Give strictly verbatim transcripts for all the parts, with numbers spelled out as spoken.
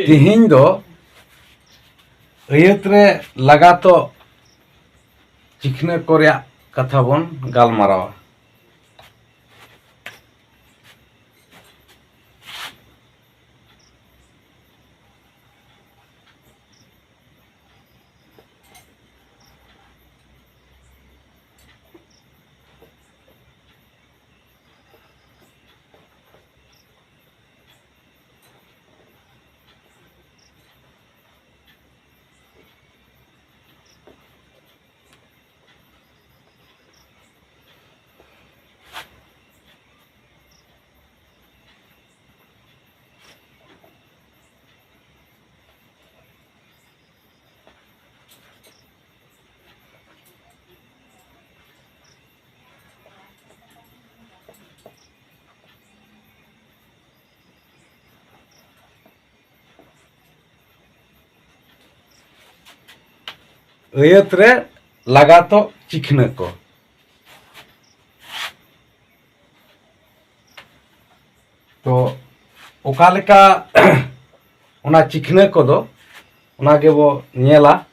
ᱛᱤᱦᱤᱧ ᱫᱚ ᱟᱹᱭᱟᱹᱛ ᱨᱮ ᱞᱟᱜᱟᱛᱚᱜ ᱪᱤᱠᱷᱱᱟᱹ ᱠᱚ ᱨᱮᱭᱟᱜ ᱠᱟᱛᱷᱟ ᱵᱚᱱ ᱜᱟᱞᱢᱟᱨᱟᱣᱟ᱾ ᱟᱹᱭᱟᱹᱛ ᱨᱮ ᱞᱟᱜᱟᱛᱚᱜ ᱪᱤᱠᱷᱱᱟᱹ ᱠᱚ᱾ ᱛᱚ, ᱚᱠᱟ ᱞᱮᱠᱟ ᱚᱱᱟ ᱪᱤᱠᱷᱱᱟᱹ ᱠᱚᱫᱚ, ᱚᱱᱟ ᱜᱮᱵᱚ ᱧᱮᱞᱟ᱾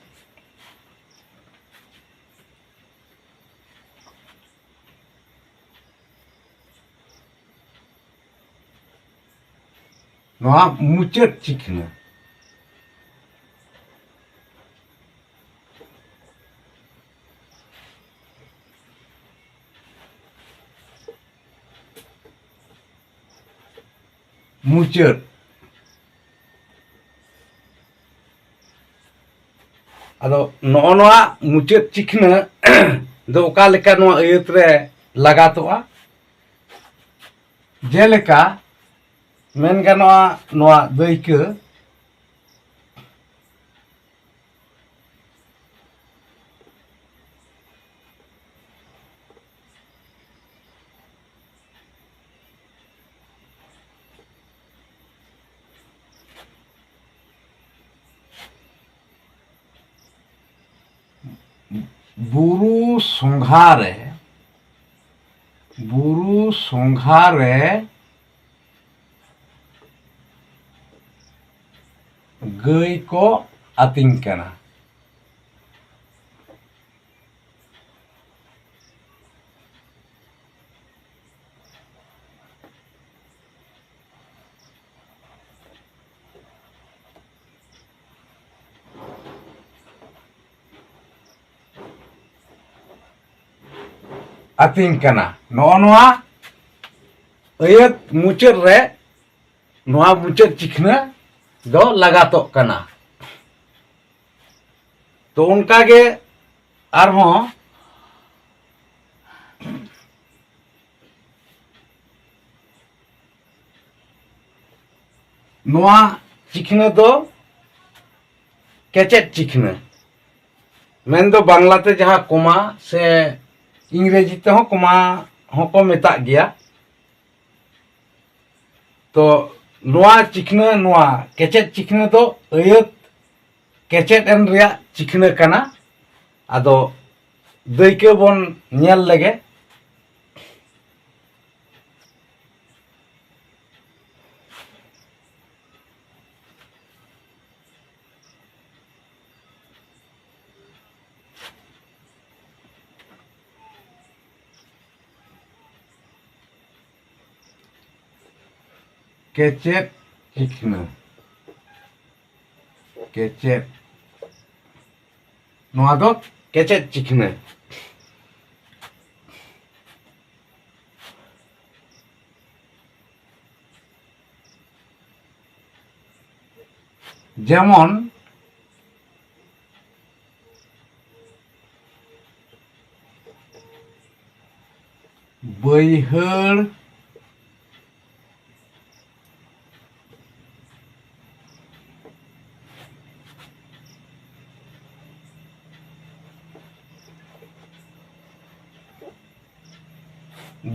ᱱᱚᱣᱟ ᱢᱩᱪᱟᱹᱫ ᱪᱤᱠᱷᱱᱟᱹ᱾ ᱢᱩᱪᱟᱹᱫ᱾ ᱟᱫᱚ ᱱᱚᱜᱼᱚ ᱱᱚᱣᱟ ᱢᱩᱪᱟᱹᱫ ᱪᱤᱠᱷᱱᱟᱹ ᱫᱚ ᱚᱠᱟ ᱞᱮᱠᱟ ᱱᱚᱣᱟ ᱟᱹᱭᱟᱹᱛ ᱨᱮ ᱞᱟᱜᱟᱛᱚᱜᱼᱟ? ᱡᱮᱞᱮᱠᱟ ᱢᱮᱱ ᱜᱟᱱᱚᱜᱼᱟ, ᱱᱚᱣᱟ ᱫᱟᱹᱭᱠᱟᱹ ᱵᱩᱨᱩ ᱥᱚᱸᱜᱷᱟ ᱨᱮ, ᱵᱩᱨᱩ ᱥᱚᱸᱜᱷᱟ ᱨᱮ ᱜᱟᱹᱭ ᱠᱚ ᱟᱹᱛᱤᱧ ᱠᱟᱱᱟ᱾ ᱟᱹᱛᱤᱧ ᱠᱟᱱᱟ᱾ ᱱᱚᱜᱼᱚ ᱱᱚᱣᱟ ᱟᱹᱭᱟᱹᱛ ᱢᱩᱪᱟᱹᱫ ᱨᱮ ᱱᱚᱣᱟ ᱢᱩᱪᱟᱹᱫ ᱪᱤᱠᱷᱱᱟᱹ ᱫᱚ ᱞᱟᱜᱟᱛᱚᱜ ᱠᱟᱱᱟ᱾ ᱛᱚ ᱚᱱᱠᱟ ᱜᱮ ᱟᱨᱦᱚᱸ ᱱᱚᱣᱟ ᱪᱤᱠᱷᱱᱟᱹ ᱫᱚ ᱠᱮᱪᱮᱫ ᱪᱤᱠᱷᱱᱟᱹ, ᱢᱮᱱᱫᱚ ᱵᱟᱝᱞᱟᱛᱮ ᱡᱟᱦᱟᱸ ᱠᱚᱢᱟ ᱥᱮ ᱤᱝᱨᱮᱡᱤ ᱛᱮᱦᱚᱸ ᱠᱚᱢᱟ ᱦᱚᱸᱠᱚ ᱢᱮᱛᱟᱜ ᱜᱮᱭᱟ᱾ ᱛᱚ ᱱᱚᱣᱟ ᱪᱤᱠᱷᱱᱟᱹ, ᱱᱚᱣᱟ ᱠᱮᱪᱮᱫ ᱪᱤᱠᱷᱱᱟᱹ ᱫᱚ ᱟᱹᱭᱟᱹᱛ ᱠᱮᱪᱮᱫ ᱮᱱ ᱨᱮᱭᱟᱜ ᱪᱤᱠᱷᱱᱟᱹ ᱠᱟᱱᱟ᱾ ᱟᱫᱚ ᱫᱟᱹᱭᱠᱟᱹ ᱵᱚᱱ ᱧᱮᱞ ᱞᱮᱜᱮ᱾ ᱠᱮᱪᱮᱫ ᱪᱤᱠᱷᱱᱟᱹ, ᱠᱮᱪᱮᱫ, ᱱᱚᱣᱟ ᱫᱚ ᱠᱮᱪᱮᱫ ᱪᱤᱠᱷᱱᱟᱹ᱾ ᱡᱮᱢᱚᱱ ᱵᱟᱹᱭᱦᱟᱹᱲ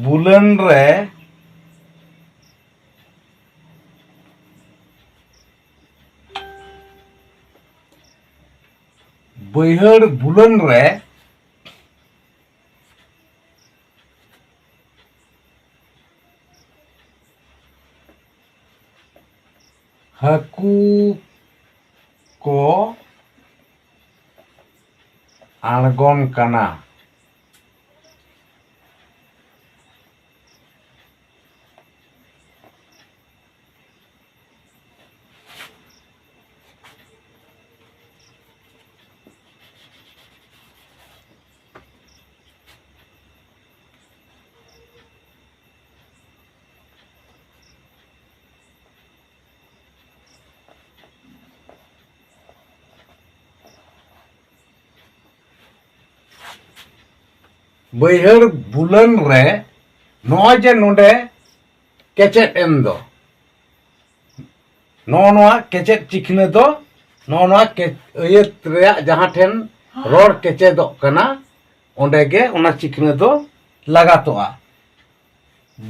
ᱵᱩᱞᱟᱹᱱ ᱨᱮ ᱵᱟᱹᱭᱦᱟᱹᱲ ᱵᱩᱞᱟᱹᱱ ᱨᱮ ᱦᱟᱹᱠᱩ ᱠᱚ ᱟᱬᱜᱚᱱ ᱠᱟᱱᱟ᱾ ᱵᱟᱹᱭᱦᱟᱹᱲ ᱵᱩᱞᱟᱹᱱ ᱨᱮ ᱱᱚᱜᱼᱚᱭ ᱡᱮ ᱱᱚᱰᱮ ᱠᱮᱪᱮᱫ ᱮᱱ ᱫᱚ, ᱱᱚᱜᱼᱚ ᱱᱚᱣᱟ ᱠᱮᱪᱮᱫ ᱪᱤᱠᱷᱱᱟᱹ ᱫᱚ ᱱᱚᱜᱼᱚ ᱱᱚᱣᱟ ᱠᱮ-, ᱟᱹᱭᱟᱹᱛ ᱨᱮᱭᱟᱜ ᱡᱟᱦᱟᱸ ᱴᱷᱮᱱ ᱨᱚᱲ ᱠᱮᱪᱮᱫᱚᱜ ᱠᱟᱱᱟ, ᱚᱸᱰᱮ ᱜᱮ ᱚᱱᱟ ᱪᱤᱠᱷᱱᱟᱹ ᱫᱚ ᱞᱟᱜᱟᱛᱚᱜᱼᱟ᱾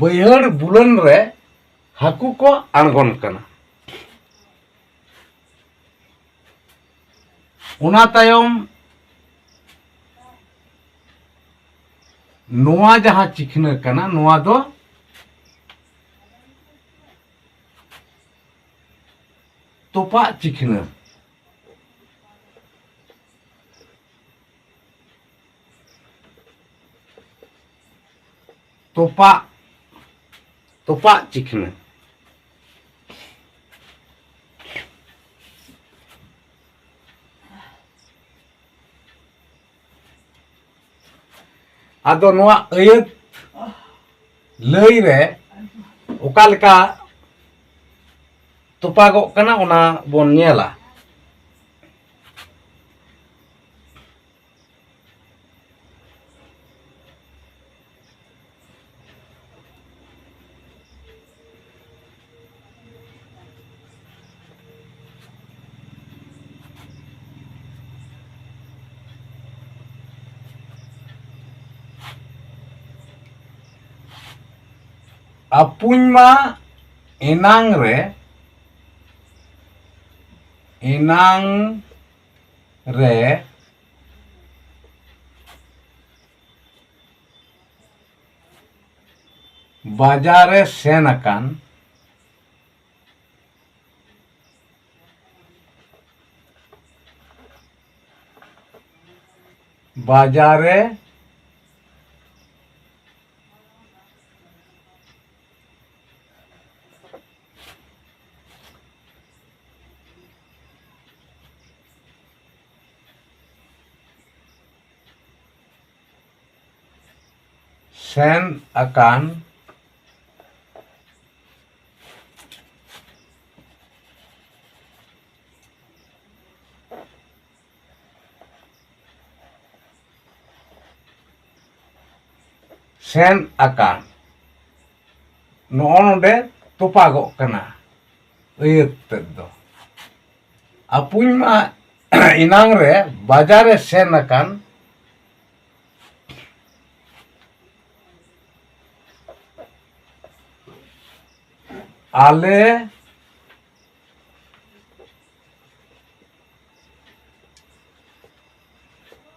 ᱵᱟᱹᱭᱦᱟᱹᱲ ᱵᱩᱞᱟᱹᱱ ᱨᱮ ᱦᱟᱹᱠᱩ ᱠᱚ ᱟᱬᱜᱚᱱ ᱠᱟᱱᱟ᱾ ᱚᱱᱟ ᱛᱟᱭᱚᱢ ᱱᱚᱣᱟ ᱡᱟᱦᱟᱸ ᱪᱤᱠᱷᱱᱟᱹ ᱠᱟᱱᱟ, ᱱᱚᱣᱟ ᱫᱚ ᱛᱚᱯᱟᱜ ᱪᱤᱠᱷᱱᱟᱹ᱾ ᱛᱚᱯᱟᱜ, ᱛᱚᱯᱟᱜ ᱪᱤᱠᱷᱱᱟᱹ᱾ ᱟᱫᱚ ᱱᱚᱣᱟ ᱟᱹᱭᱟᱹᱛ ᱞᱟᱹᱭ ᱨᱮ ᱚᱠᱟ ᱞᱮᱠᱟ ᱛᱚᱯᱟᱜᱚᱜ ᱠᱟᱱᱟ, ᱚᱱᱟ ᱵᱚᱱ ᱧᱮᱞᱟ᱾ ᱟᱯᱩᱧ ᱢᱟ ᱮᱱᱟᱝ ᱨᱮ, ᱮᱱᱟᱝ ᱨᱮ ᱵᱟᱡᱟᱨᱮ ᱥᱮᱱ ᱟᱠᱟᱱ, ᱵᱟᱡᱟᱨ ᱨᱮ ᱥᱮᱱ ᱟᱠᱟᱱ᱾ ᱥᱮᱱ ᱟᱠᱟᱱ᱾ ᱱᱚᱜᱼᱚ ᱱᱚᱰᱮ ᱛᱚᱯᱟᱜᱚᱜ ᱠᱟᱱᱟ ᱟᱹᱭᱟᱹᱛ ᱛᱮᱫ ᱫᱚ᱾ ᱟᱹᱯᱩᱧ ᱢᱟ ᱮᱱᱟᱝ ᱨᱮ ᱵᱟᱡᱟᱨ ᱮ ᱥᱮᱱ ᱟᱠᱟᱱ᱾ ᱟᱞᱮ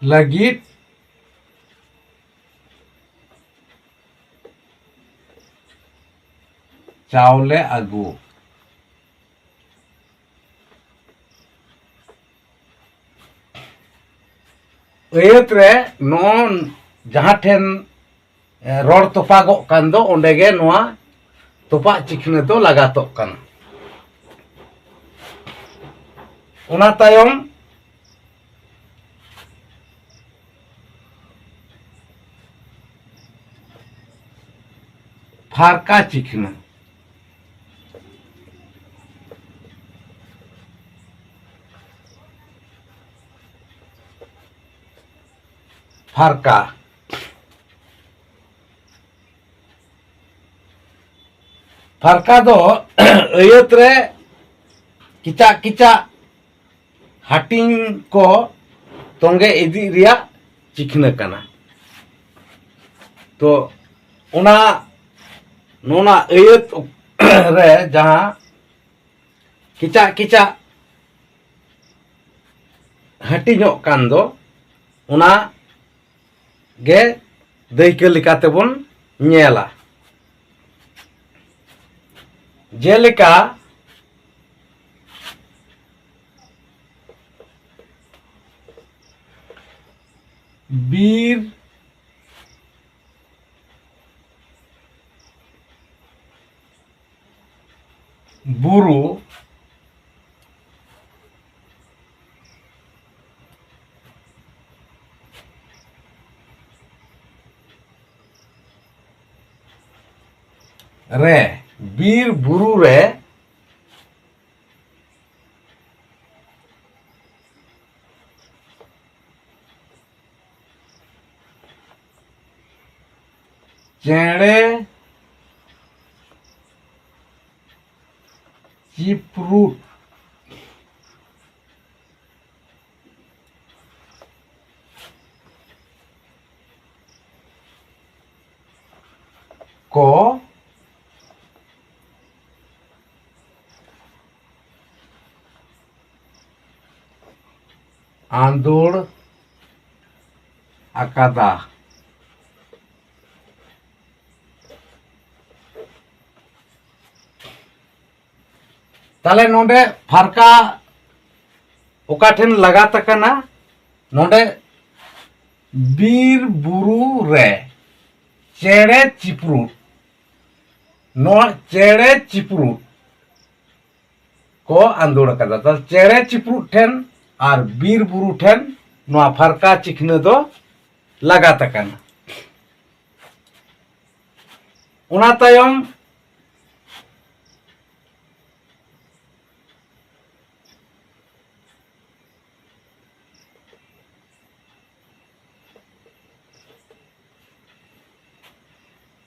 ᱞᱟᱹᱜᱤᱫ ᱪᱟᱣᱞᱮ ᱟᱹᱜᱩ᱾ ᱟᱹᱭᱟᱹᱛ ᱨᱮ ᱱᱚᱜᱼᱚ ᱡᱟᱦᱟᱸ ᱴᱷᱮᱱ, ᱮ, ᱨᱚᱲ ᱛᱚᱯᱟᱜᱚᱜ ᱠᱟᱱ ᱫᱚ, ᱚᱸᱰᱮ ᱜᱮ ᱱᱚᱣᱟ ᱛᱚᱯᱟᱜ ᱪᱤᱠᱷᱱᱟᱹ ᱫᱚ ᱞᱟᱜᱟᱛᱚᱜ ᱠᱟᱱᱟ᱾ ᱚᱱᱟ ᱛᱟᱭᱚᱢ ᱯᱷᱟᱨᱠᱟ ᱪᱤᱠᱷᱱᱟᱹ᱾ ᱯᱷᱟᱨᱠᱟ᱾ ᱯᱷᱟᱨᱠᱟ ᱫᱚ ᱟᱹᱭᱟᱹᱛ ᱨᱮ ᱠᱮᱪᱟᱜ ᱠᱮᱪᱟᱜ ᱦᱟᱹᱴᱤᱧ ᱠᱚ ᱛᱚᱸᱜᱮ ᱤᱫᱤᱜ ᱨᱮᱭᱟᱜ ᱪᱤᱠᱷᱱᱟᱹ ᱠᱟᱱᱟ᱾ ᱛᱚ, ᱚᱱᱟ, ᱱᱚᱣᱟ ᱟᱹᱭᱟᱹᱛ ᱨᱮ ᱡᱟᱦᱟᱸ ᱠᱮᱪᱟᱜ ᱠᱮᱪᱟᱜ ᱦᱟᱹᱴᱤᱧᱚᱜ ᱠᱟᱱ ᱫᱚ, ᱚᱱᱟ ᱜᱮ ᱫᱟᱹᱭᱠᱟᱹ ᱞᱮᱠᱟᱛᱮᱵᱚᱱ ᱧᱮᱞᱟ᱾ ᱡᱮᱞᱮᱠᱟ, ᱵᱤᱨ ᱵᱩᱨᱩ ᱨᱮ, ᱵᱤᱨ ᱵᱩᱨᱩ ᱨᱮ ᱪᱮᱬᱮ ᱪᱤᱯᱨᱩᱫ ᱠᱚ ᱟᱸᱫᱳᱲ ᱟᱠᱟᱫᱟ᱾ ᱛᱟᱦᱞᱮ ᱱᱚᱰᱮ ᱯᱷᱟᱨᱠᱟ ᱚᱠᱟ ᱴᱷᱮᱱ ᱞᱟᱜᱟᱛ ᱟᱠᱟᱱᱟ? ᱱᱚᱰᱮ ᱵᱤᱨ ᱵᱩᱨᱩ ᱨᱮ ᱪᱮᱬᱮ ᱪᱤᱯᱨᱩᱫ, ᱱᱚᱣᱟ ᱪᱮᱬᱮ ᱪᱤᱯᱨᱩᱫ ᱠᱚ ᱟᱸᱫᱳᱲ ᱟᱠᱟᱫᱟ᱾ ᱛᱟᱦᱞᱮ ᱪᱮᱬᱮ ᱪᱤᱯᱨᱩᱫ ᱴᱷᱮᱱ ᱟᱨ ᱵᱤᱨ ᱵᱩᱨᱩ ᱴᱷᱮᱱ ᱱᱚᱣᱟ ᱯᱷᱟᱨᱠᱟ ᱪᱤᱠᱷᱱᱟᱹ ᱫᱚ ᱞᱟᱜᱟᱛ ᱟᱠᱟᱱᱟ᱾ ᱚᱱᱟ ᱛᱟᱭᱚᱢ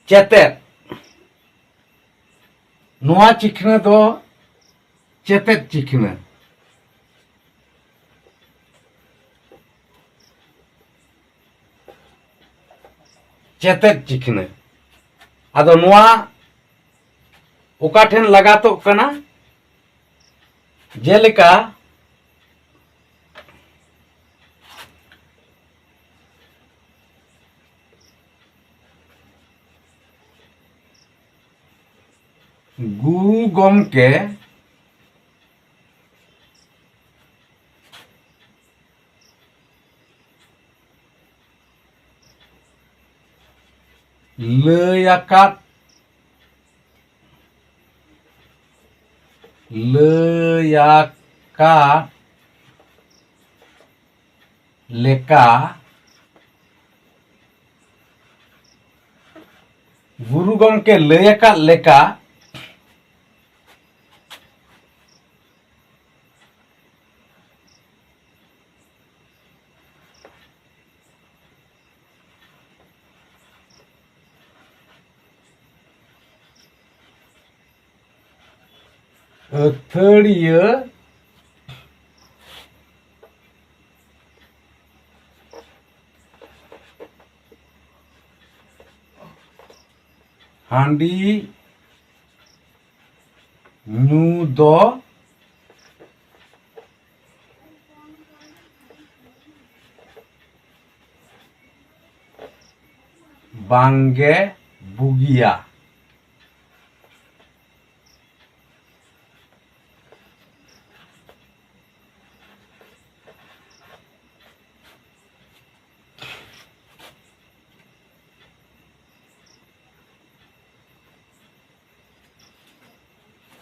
ᱪᱮᱛᱮᱫ, ᱱᱚᱣᱟ ᱪᱤᱠᱷᱱᱟᱹ ᱫᱚ ᱪᱮᱛᱮᱫ ᱪᱤᱠᱷᱱᱟᱹ᱾ ᱪᱮᱛᱮᱫ ᱪᱤᱠᱷᱱᱟᱹ᱾ ᱟᱫᱚ ᱱᱚᱣᱟ ᱚᱠᱟ ᱴᱷᱮᱱ ᱞᱟᱜᱟᱛᱚᱜ ᱠᱟᱱᱟ? ᱡᱮᱞᱮᱠᱟ, ᱜᱩᱨᱩ ᱜᱚᱢᱠᱮ ᱞᱟᱹᱭ ᱟᱠᱟᱫ, ᱞᱟᱹᱭ ᱟᱠᱟᱫ ᱞᱮᱠᱟ, ᱜᱩᱨᱩ ᱜᱚᱢᱠᱮ ᱞᱟᱹᱭ ᱟᱠᱟᱫ ᱞᱮᱠᱟ, ᱟᱹᱛᱷᱟᱹᱲᱤᱭᱟᱹ ᱦᱟᱺᱰᱤ ᱧᱩ ᱫᱚ ᱵᱟᱝᱜᱮ ᱵᱩᱜᱤᱭᱟ᱾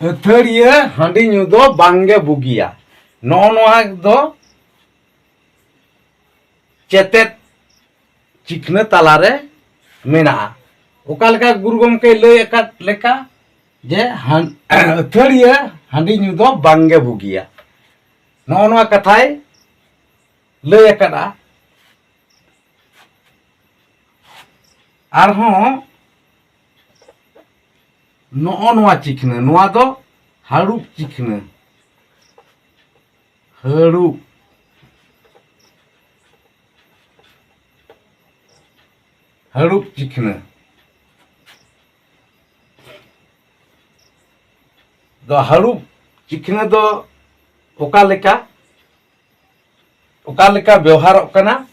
ᱟᱹᱛᱷᱟᱹᱲᱤᱭᱟᱹ ᱦᱟᱺᱰᱤ ᱧᱩ ᱫᱚ ᱵᱟᱝᱜᱮ ᱵᱩᱜᱤᱭᱟ᱾ ᱱᱚᱜᱼᱚ ᱱᱚᱣᱟ ᱫᱚ ᱪᱮᱛᱮᱫ ᱪᱤᱠᱷᱱᱟᱹ ᱛᱟᱞᱟᱨᱮ ᱢᱮᱱᱟᱜᱼᱟ᱾ ᱚᱠᱟ ᱞᱮᱠᱟ ᱜᱩᱨᱩ ᱜᱚᱢᱠᱮᱭ ᱞᱟᱹᱭ ᱟᱠᱟᱫ ᱞᱮᱠᱟ ᱡᱮ ᱦᱟᱱ-, ᱟᱹᱛᱷᱟᱹᱲᱤᱭᱟᱹ ᱦᱟᱺᱰᱤ ᱧᱩ ᱫᱚ ᱵᱟᱝᱜᱮ ᱵᱩᱜᱤᱭᱟ᱾ ᱱᱚᱜᱼᱚ ᱱᱚᱣᱟ ᱠᱟᱛᱷᱟᱭ ᱞᱟᱹᱭ ᱟᱠᱟᱫᱼᱟ᱾ ᱟᱨᱦᱚᱸ ᱱᱚᱜᱼᱚ ᱱᱚᱣᱟ ᱪᱤᱠᱷᱱᱟᱹ, ᱱᱚᱣᱟ ᱫᱚ ᱦᱟᱹᱲᱩᱵ ᱪᱤᱠᱷᱱᱟᱹ, ᱦᱟᱹᱲᱩᱵ, ᱦᱟᱹᱲᱩᱵ ᱪᱤᱠᱷᱱᱟᱹ᱾ ᱫᱚ ᱦᱟᱹᱲᱩᱵ ᱪᱤᱠᱷᱱᱟᱹ ᱫᱚ ᱚᱠᱟ ᱞᱮᱠᱟ, ᱚᱠᱟ ᱞᱮᱠᱟ ᱵᱮᱣᱦᱟᱨᱚᱜ ᱠᱟᱱᱟ?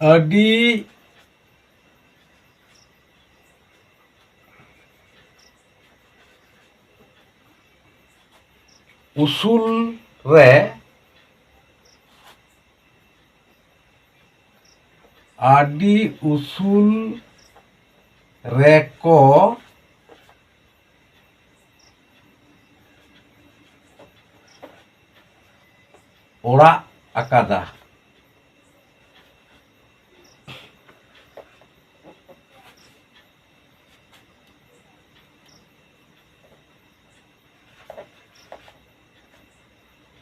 ᱟᱹᱰᱤ ᱩᱥᱩᱞ ᱨᱮ, ᱟᱹᱰᱤ ᱩᱥᱩᱞ ᱨᱮᱠᱚ ᱚᱲᱟᱜ ᱟᱠᱟᱫᱟ᱾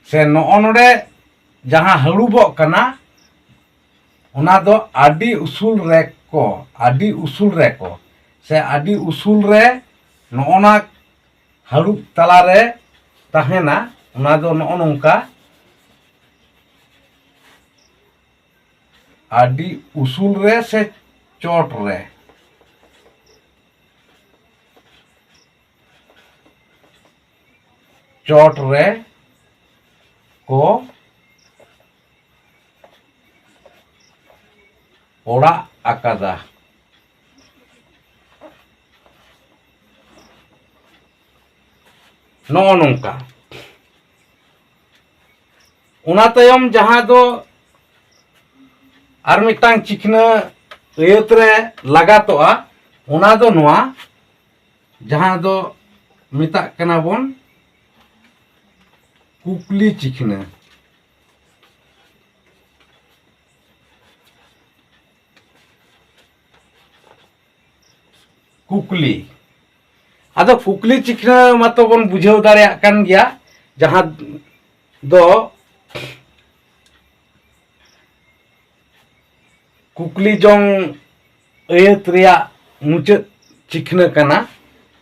ᱥᱮ ᱱᱚᱜᱼᱚ ᱱᱚᱰᱮ ᱡᱟᱦᱟᱸ ᱦᱟᱹᱲᱩᱵᱚᱜ ᱠᱟᱱᱟ, ᱚᱱᱟ ᱫᱚ ᱟᱹᱰᱤ ᱩᱥᱩᱞ ᱨᱮᱠᱚ, ᱟᱹᱰᱤ ᱩᱥᱩᱞ ᱨᱮᱠᱚ, ᱥᱮ ᱟᱹᱰᱤ ᱩᱥᱩᱞ ᱨᱮ ᱱᱚᱜᱼᱚ ᱱᱟ ᱦᱟᱹᱲᱩᱵ ᱛᱟᱞᱟᱨᱮ ᱛᱟᱦᱮᱱᱟ᱾ ᱚᱱᱟ ᱫᱚ ᱱᱚᱜᱼᱚ ᱱᱚᱝᱠᱟ, ᱟᱹᱰᱤ ᱩᱥᱩᱞ ᱨᱮ ᱥᱮ ᱪᱚᱴ ᱨᱮ, ᱪᱚᱴ ᱨᱮ ᱠᱚ ᱚᱲᱟᱜ ᱟᱠᱟᱫᱟ᱾ ᱱᱚᱜᱼᱚ ᱱᱚᱝᱠᱟ᱾ ᱚᱱᱟ ᱛᱟᱭᱚᱢ ᱡᱟᱦᱟᱸ ᱫᱚ ᱟᱨ ᱢᱤᱫᱴᱟᱝ ᱪᱤᱠᱷᱱᱟᱹ ᱟᱹᱭᱟᱹᱛ ᱨᱮ ᱞᱟᱜᱟᱛᱚᱜᱼᱟ, ᱚᱱᱟ ᱫᱚ ᱱᱚᱣᱟ, ᱡᱟᱦᱟᱸ ᱫᱚ ᱢᱮᱛᱟᱜ ᱠᱟᱱᱟ ᱵᱚᱱ ᱠᱩᱠᱞᱤ ᱪᱤᱠᱷᱱᱟᱹ᱾ ᱠᱩᱠᱞᱤ᱾ ᱟᱫᱚ ᱠᱩᱠᱞᱤ ᱪᱤᱠᱷᱱᱟᱹ ᱢᱟᱛᱚ ᱵᱚᱱ ᱵᱩᱡᱷᱟᱹᱣ ᱫᱟᱲᱮᱭᱟᱜ ᱠᱟᱱ ᱜᱮᱭᱟ, ᱡᱟᱦᱟᱸ ᱫᱚ ᱠᱩᱠᱞᱤ ᱡᱚᱝ ᱟᱹᱭᱟᱹᱛ ᱨᱮᱭᱟᱜ ᱢᱩᱪᱟᱹᱫ ᱪᱤᱠᱷᱱᱟᱹ ᱠᱟᱱᱟ,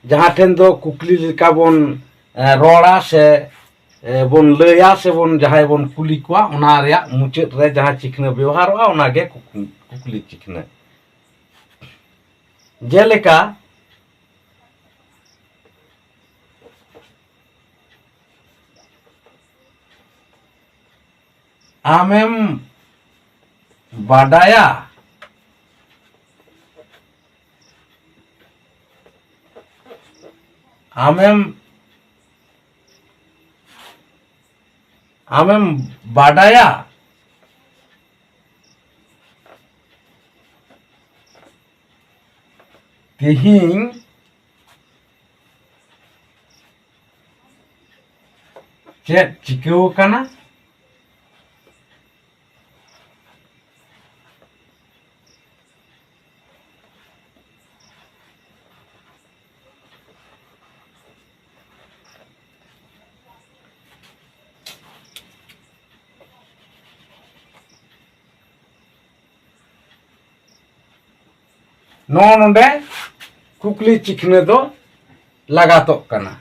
ᱡᱟᱦᱟᱸ ᱴᱷᱮᱱ ᱫᱚ ᱠᱩᱠᱞᱤ ᱞᱮᱠᱟ ᱵᱚᱱ, ᱮ, ᱨᱚᱲᱟ ᱥᱮ, ᱮ, ᱵᱚᱱ ᱞᱟᱹᱭᱟ ᱥᱮ ᱵᱚᱱ ᱡᱟᱦᱟᱸᱭ ᱵᱚᱱ ᱠᱩᱞᱤ ᱠᱚᱣᱟ, ᱚᱱᱟ ᱨᱮᱭᱟᱜ ᱢᱩᱪᱟᱹᱫ ᱨᱮ ᱡᱟᱦᱟᱸ ᱪᱤᱠᱷᱱᱟᱹ ᱵᱮᱣᱦᱟᱨᱚᱜᱼᱟ, ᱚᱱᱟᱜᱮ ᱠᱩᱠ-, ᱠᱩᱠᱞᱤ ᱪᱤᱠᱷᱱᱟᱹ᱾ ᱡᱮᱞᱮᱠᱟ, ᱟᱢᱮᱢ ᱵᱟᱰᱟᱭᱟ? ᱟᱢᱮᱢ ᱟᱢᱮᱢ ᱵᱟᱰᱟᱭᱟ ᱛᱮᱦᱮᱧ ᱪᱮᱫ ᱪᱤᱠᱟᱹᱣ ᱟᱠᱟᱱᱟ? ᱱᱚᱜᱼᱚ ᱱᱚᱰᱮ ᱠᱩᱠᱞᱤ ᱪᱤᱠᱷᱱᱟᱹ ᱫᱚ ᱞᱟᱜᱟᱛᱚᱜ ᱠᱟᱱᱟ᱾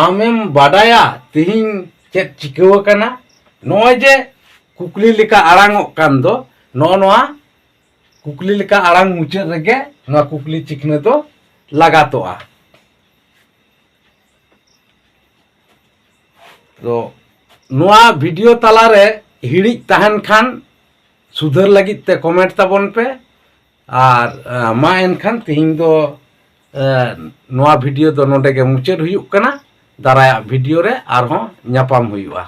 ᱟᱢᱮᱢ ᱵᱟᱰᱟᱭᱟ ᱛᱤᱦᱤᱧ ᱪᱮᱫ ᱪᱤᱠᱟᱹᱣ ᱟᱠᱟᱱᱟ? ᱱᱚᱜᱼᱚᱭ ᱡᱮ ᱠᱩᱠᱞᱤ ᱞᱮᱠᱟ ᱟᱲᱟᱝᱚᱜ ᱠᱟᱱ ᱫᱚ, ᱱᱚᱜᱼᱚ ᱱᱚᱣᱟ ᱠᱩᱠᱞᱤ ᱞᱮᱠᱟ ᱟᱲᱟᱝ ᱢᱩᱪᱟᱹᱫ ᱨᱮᱜᱮ ᱱᱚᱣᱟ ᱠᱩᱠᱞᱤ ᱪᱤᱠᱷᱱᱟᱹ ᱫᱚ ᱞᱟᱜᱟᱛᱚᱜᱼᱟ᱾ ᱛᱚ, ᱱᱚᱣᱟ ᱵᱷᱤᱰᱤᱭᱳ ᱛᱟᱞᱟᱨᱮ ᱦᱤᱲᱤᱡ ᱛᱟᱦᱮᱱ ᱠᱷᱟᱱ ᱥᱩᱫᱷᱟᱹᱨ ᱞᱟᱹᱜᱤᱫ ᱛᱮ ᱠᱚᱢᱮᱱᱴ ᱛᱟᱵᱚᱱ ᱯᱮ᱾ ᱟᱨ, ᱟ, ᱢᱟ ᱮᱱᱠᱷᱟᱱ ᱛᱤᱦᱤᱧ ᱫᱚ, ᱮ, ᱱᱚᱣᱟ ᱵᱷᱤᱰᱤᱭᱳ ᱫᱚ ᱱᱚᱰᱮ ᱜᱮ ᱢᱩᱪᱟᱹᱫ ᱦᱩᱭᱩᱜ ᱠᱟᱱᱟ᱾ ᱫᱟᱨᱟᱭᱟᱜ ᱵᱷᱤᱰᱤᱭᱳ ᱨᱮ ᱟᱨᱦᱚᱸ ᱧᱟᱯᱟᱢ ᱦᱩᱭᱩᱜᱼᱟ᱾